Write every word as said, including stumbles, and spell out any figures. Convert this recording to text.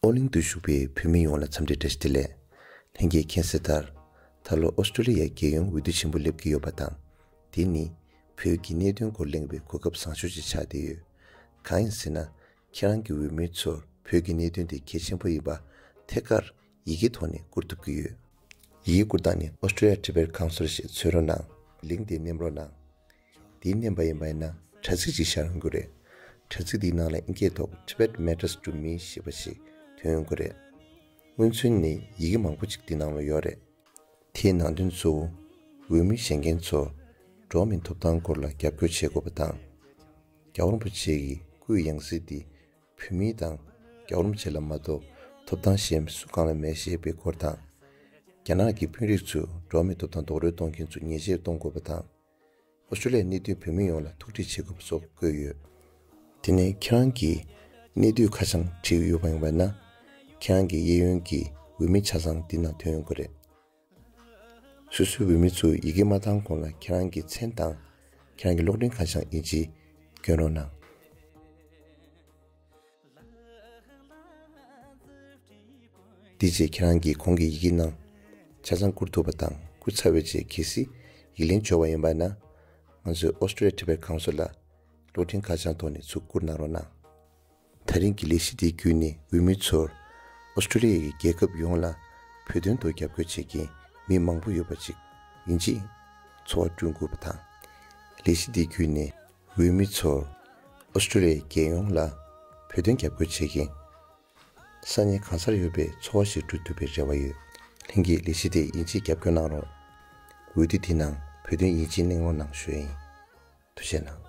ཨོ་གླིང་དུ་བཞུགས་པའི་བོད་མི་ཡོངས་ལ་འཚམས་འདྲི་བཀྲ་ཤིས་བདེ་ལེགས། ལྷན་རྒྱས་མཁྱེན་གསལ་ལྟར། ད་ལོ་ཨོ་སི་ཀྲོ་ལི་ཡའི་རྒྱལ་ཡོངས་འོས་བསྡུ་ཆེན་པོ་སླེབས་ཀྱི་ཡོད་པ་དང་། དེ་ནི་བོད་ཀྱི་གནད་དོན་སྐོར་གླེང་བའི་གོ་སྐབས་བཟང་ཤོས་ཤིག་ཆགས་བསྡད་ཡོད། གང་ཡིན་ཟེར་ན། ཁྱེད་རང་གི་འོས་མི་ཚོར་བོད་ཀྱི་གནད་དོན་དེ་གལ་ཆེན་པོ་ཡིན་པ་ཐད་ཀར་ཡི་གེ་ཐོག་ནས་བསྐུར་ཐུབ་ཀྱི་ཡོད། ཡི་གེ་བསྐུར་སྟངས་ནི་Australia Tibet Council ཞེས་འཚོལ་རོགས་གནང་། ལིང་དེ་མནན་རོགས་གནང་། དེའི་མནན་པ་ཡིན་པ་ཡིན་ན་དྲ་ཚིགས་ཅིག་ཤར་ཡོང་གི་རེད། དྲ་ཚིགས་འདིའི་ནང་ལ་ཨིན་སྐད་ཐོག་Tibet Matters to Me ཞེས་པ་ཞིག་ཐོན་ཡོང་གི་རེད། སྔོན་ཚུན་ནས་ཡི་གེ་མང་པོ་ཅིག་འདི་ནང་ལ་ཡོད་རེད། དེའི་ནང་དོན་གཙོ་བོ། འོས་མི་བཞེངས་མཁན་ཚོར་འགྲོ་བ་མིའི་ཐོབ་ཐང་སྐོར་ལ་རྒྱབ་སྐྱོར་བྱེད་དགོས་པ་དང་། རྒྱལ་བ་རིན་པོ་ཆེ་གི་སྐུའི་ཡང་སྲིད་འདི་བོད་མི་དང་རྒྱལ་བ་རིན་པོ་ཆེ་ལ་མ་གཏོགས་ཐོབ་ཐང་གཞན་སུ་གང་ལ་མེད་ཞེས་པའི་སྐོར་དང་། རྒྱ་ནག་གི་དཔོན་རིགས་ཚོས་འགྲོ་བ་མིའི་ཐོབ་ཐང་རྡོག་རོལ་གཏོང་མཁན་ཚོ་ཉེས་ཆད་གཏོང་དགོས་པ་དང་། ཨོ་སི་ཀྲོ་ལི་ཡའི་གནས་སྡོད་བོད་མི་ཡོངས་ལ་ཐུགས་ཁྲལ་བྱེད་དགོས་པ་སོགས་བཀོད་ཡོད། དེ་ནས་ཁྱེད་རང་གིས་གནས་སྡོད་ཁ་བྱང་བྲིས་ཡོད་པ་ཡིན་པ་ན། ཁྱེད་རང་གི་གཡས་གཡོན་གྱི་འོས་མི་ཆ་ཚང་འདི་ན་ཐོན་ཡོང་གི་རེད། སོ་སོའི་འོས་མི་ཚོས་ཡི་གེ་མ་བཏང་གོང་ལ་ཁྱེད་རང་གི་མཚན་དང་། ཁྱེད་རང་གི་གློག་འཕྲིན་ཁ་བྱང་ཡིན་གཅིག་བསྐྱོན་རོགས་གནང་། དེ་རྗེས་ཁྱེད་རང་གིས་གོང་གི་ཡི་གེ་ནང་ཆ་ཚང་བསྐུར་ཐུབ་པ་དང་བསྐུར་ཚར་བའི་རྗེས་གལ་སྲིད་ཡིག་ལན་འབྱོར་བ་ཡིན་པ་ན། ང་ཚོའི་Australia Tibet Council ལ་གློག་འཕྲིན་ཁ་བྱང་ཐོག་ནས་ཚུར་བསྐུར་གནང་རོགས་གནང་། ད་རིང་གི་ལས་གཞི་དེ་བརྒྱུད་ནས་འོས་མི་ཚོར་ཨོ་སི་ཀྲོ་ལི་ཡ་གི་རྒྱལ་ཁབ་ཡོངས་ལ་བོད་དོན་ཐོག་རྒྱབ་སྐྱོར་བྱེད་མཁན་མི་མང་པོ་ཡོད་པ་ཅིག་ཡིན་གཅིག་ཚོར་བ་བསྐྲུན་དགོས་པ་དང་། ལས་གཞི་དེ་བརྒྱུད་ནས་འོས་མི་ཚོར་ཨོ་སི་ཀྲོ་ལི་ཡའི་རྒྱལ་ཡོངས་ལ་བོད་དོན་རྒྱབ་སྐྱོར་བྱེད་མཁན་ས་གནས་གང་སར་ཡོད་པའི་ཚོར་བ་ཞིག་བསྐྲུན་ཐུབ་པའི་རེ་བ་ཡོད། ལྷན་རྒྱས་ལས་གཞི་དེ་ཡིན་གཅིག་རྒྱབ་སྐྱོར་གནང་རོགས། འོས་བསྡུ་དེ་ནང་བོད་དོན་ཡིན་གཅིག་གླེང་རོགས་གནང་ཞུ་ཡ་ཡིན། ཐུགས་རྗེ་གནང་།